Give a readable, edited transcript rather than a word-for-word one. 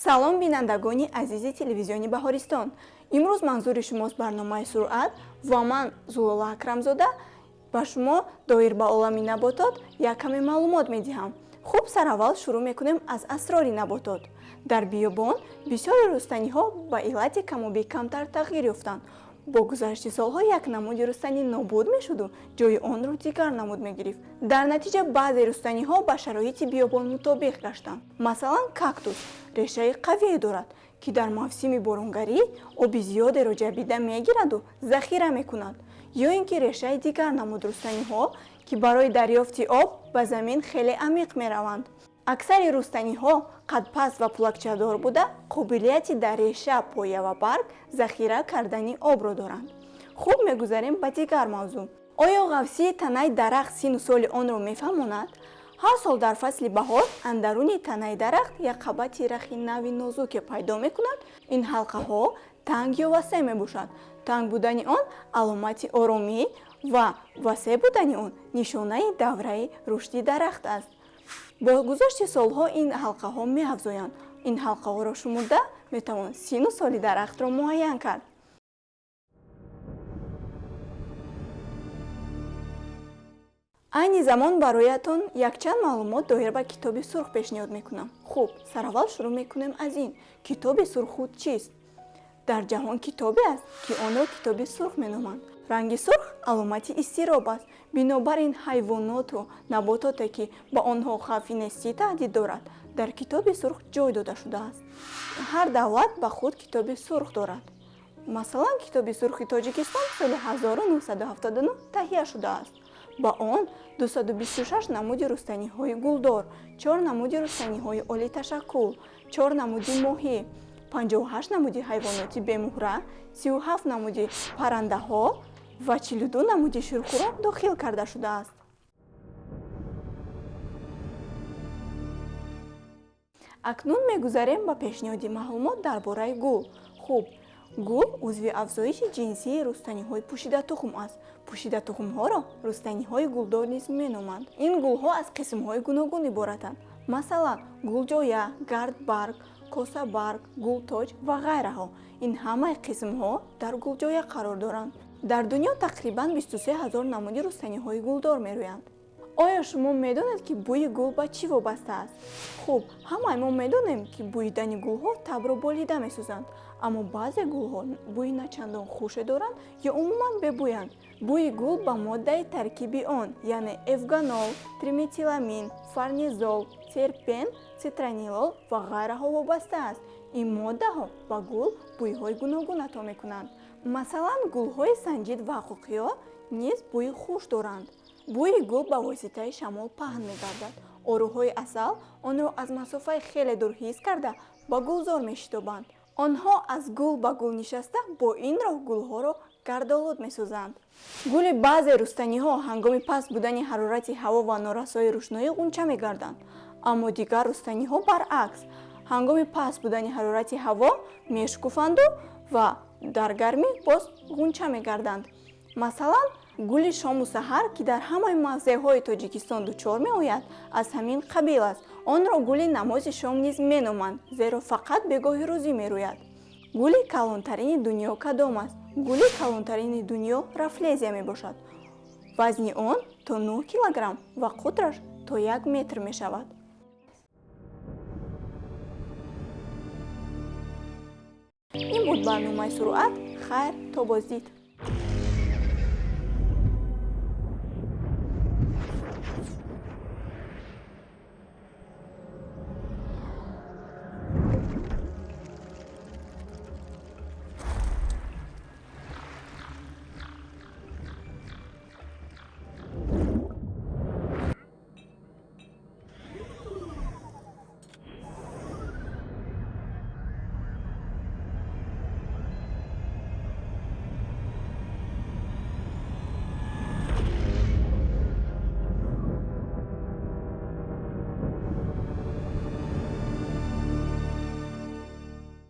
Салом, бинандагони азизи телевизиони Баҳористон. Имрӯз манзури шумост барномаи Суръат ва ман, Зулола Акрамзода, ба шумо доир ба олами наботот як каме маълумот медиҳам. Хуб, сараввал шурӯъ мекунем аз асрори наботот. Дар биёбон бисёри рустаниҳо ба иллати камобӣ камтар тағйир ёфтанд. Бо гузашти солҳо як намуди рустанӣ нобуд мешуду ҷои онро дигар намуд мегирифт. Дар натиҷа баъзе рустаниҳо ба шароити биёбон мутобиқ гаштанд. Масалан, кактус решаи қавие дорад, ки дар мавсими боронгарӣ оби зиёдеро ҷабида мегираду захира мекунад, ё ин ки решаи дигар намуд рустаниҳо, ки барои дарёфти об ба замин хеле амиқ мераванд. Аксари рустаниҳо қадпаст ва пулакчадор буда, қобилияти дар реша, поя ва барг захира кардани обро доранд. Хуб, мегузарем ба дигар мавзӯъ. Оё ғафсии танаи дарахт сину соли онро мефаҳмонад? Ҳар сол дар фасли баҳор андаруни танаи дарахт як қабати рахи нави нозуке пайдо мекунад. Ин ҳалқаҳо танг ё васеъ мебошад. Танг будани он аломати оромӣ ва васеъ будани он нишонаи давраи рушди дарахт аст. Бо гузашти солҳо ин ҳалқаҳо меафзоянд. Ин ҳалқаҳоро шумурда метавон сину соли дарахтро муайян кард. Айни замон бароятон якчанд маълумот доир ба Китоби сурх пешниҳод мекунам. Хуб, сараввал шурӯъ мекунем аз ин: Китоби сурх худ чист? Дар ҷаҳон китобе аст, ки онро Китоби сурх меноманд. Ранги сурх аломати изтироб аст. Бинобар ин ҳайвоноту набототе, ки ба онҳо хавфи нестӣ таҳдид дорад, дар Китоби сурх ҷой дода шудааст. Ҳар давлат ба худ Китоби сурх дорад. Масалан, Китоби сурхи Тоҷикистон соли 1979 таҳия шудааст. Ба он 226 намуди рустаниҳои гулдор, чор намуди рустаниҳои олиташаккул, чор намуди моҳӣ, 58 намуди ҳайвоноти бемуҳра, 37 намуди паррандаҳо ва 42 намуди ширхӯрон дохил карда шудааст. Акнун мегузарем ба пешниҳоди маълумот дар бораи гул. Хуб, гул узви афзоиши ҷинсии рустаниҳои пӯшидатухм аст. Пӯшидатухмҳоро рустаниҳои гулдор низ меноманд. Ин гулҳо аз қисмҳои гуногун иборатанд, масалан, гулҷоя, гардбарг, косабарг, гултоҷ ва ғайраҳо. Ин ҳамаи қисмҳо дар гулҷоя қарор доранд. Дар дунё тақрибан 23 ҳазор намуди рустаниҳои гулдор мерӯянд. Оё шумо медонед, ки бӯи гул ба чӣ вобаста аст? Хуб, ҳамаи мо медонем, ки бӯидани гулҳо табро болида месозанд, аммо баъзе гулҳо бӯи начандон хуше доранд ё умуман бебӯянд. Бӯи гул ба моддаи таркиби он, яъне эвганол, триметиламин, фарнезол, терпен, цитронеллол ва ғайраҳо вобаста аст. Ин моддаҳо ба гул бӯйҳои гуногун ато мекунанд. Масалан, гулҳои санҷид ва қуқиё низ бӯи хуш доранд. Бӯи гул ба воситаи шамол паҳн мегардад. Оруҳои асал онро аз масофаи хеле дур ҳис карда, ба гулзор мешитобанд. Онҳо аз гул ба гул нишаста, бо ин роҳ гулҳоро гардолуд месозанд. Гули баъзе рустаниҳо ҳангоми паст будани ҳарорати ҳаво ва норасоии рӯшноӣ ғунча мегарданд, аммо дигар рустаниҳо баръакс, ҳангоми паст будани ҳарорати ҳаво мешукуфанду ва дар гармӣ боз ғунча мегарданд. Масалан, гули шому саҳар, ки дар ҳамаи мавзеъҳои Тоҷикистон дучор меояд, аз ҳамин қабил аст. Онро гули намози шом низ меноманд, зеро фақат бегоҳи рӯзӣ мерӯяд. Гули калонтарини дунё кадом аст? Гули калонтарини дунё рафлезия мебошад. Вазни он то 9 килограмм ва қутраш то 1 метр мешавад. Ин буд барномаи Суръат. Хайр, то боздид.